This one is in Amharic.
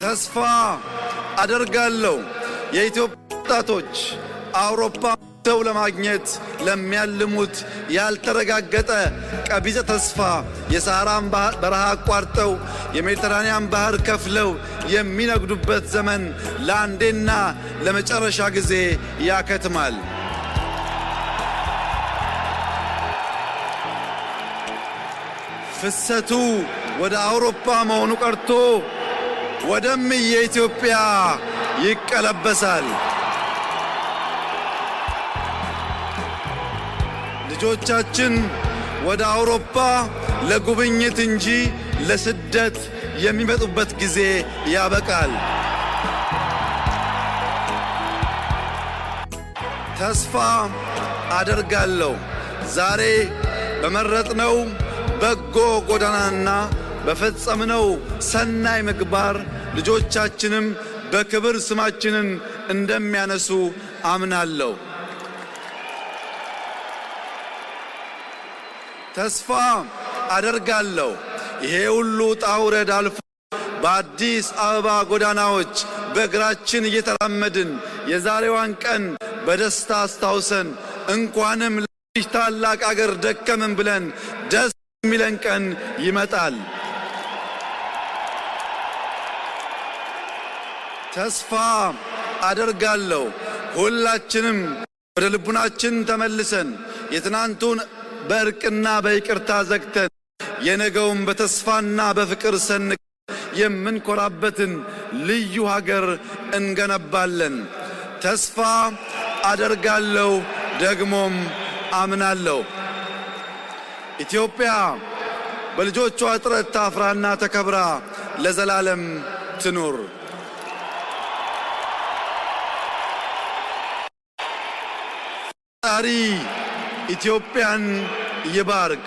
ተስፋ አደርጋለሁ የኢትዮጵያ ወጣቶች አውሮፓ ሰው ለማግኘት ለሚያልሙት ያልተረጋገጠ ቀቢጸ ተስፋ የሰሃራን በረሃ አቋርጠው የሜዲተራንያን ባህር ከፍለው የሚነግዱበት ዘመን ለአንዴና ለመጨረሻ ጊዜ ያከትማል። ፍሰቱ ወደ አውሮፓ መሆኑ ቀርቶ ወደምየ ኢትዮጵያ ይቀለበሳል። ልጆቻችን ወደ አውሮፓ ለጉብኝት እንጂ ለስደት የሚመጡበት ጊዜ ያበቃል። ተስፋ አደርጋለሁ ዛሬ በመረጥነው በጎ ጎዳናና በፈጸምነው ሰናይ ምግባር ልጆቻችንም በክብር ስማችንን እንደሚያነሱ አምናለሁ። ተስፋ አደርጋለሁ ይሄ ሁሉ ውጣ ውረድ አልፎ በአዲስ አበባ ጎዳናዎች በእግራችን እየተራመድን የዛሬዋን ቀን በደስታ አስታውሰን እንኳንም ለዚህ ታላቅ አገር ደከምን ብለን ደስ የሚለን ቀን ይመጣል። ተስፋ አደርጋለሁ ሁላችንም ወደ ልቡናችን ተመልሰን የትናንቱን በእርቅና በይቅርታ ዘግተን የነገውን በተስፋና በፍቅር ሰንቀን የምንኮራበትን ልዩ ሀገር እንገነባለን። ተስፋ አደርጋለሁ፣ ደግሞም አምናለሁ። ኢትዮጵያ በልጆቿ ጥረት ታፍራና ተከብራ ለዘላለም ትኑር። ፈጣሪ ኢትዮጵያን ይባርክ።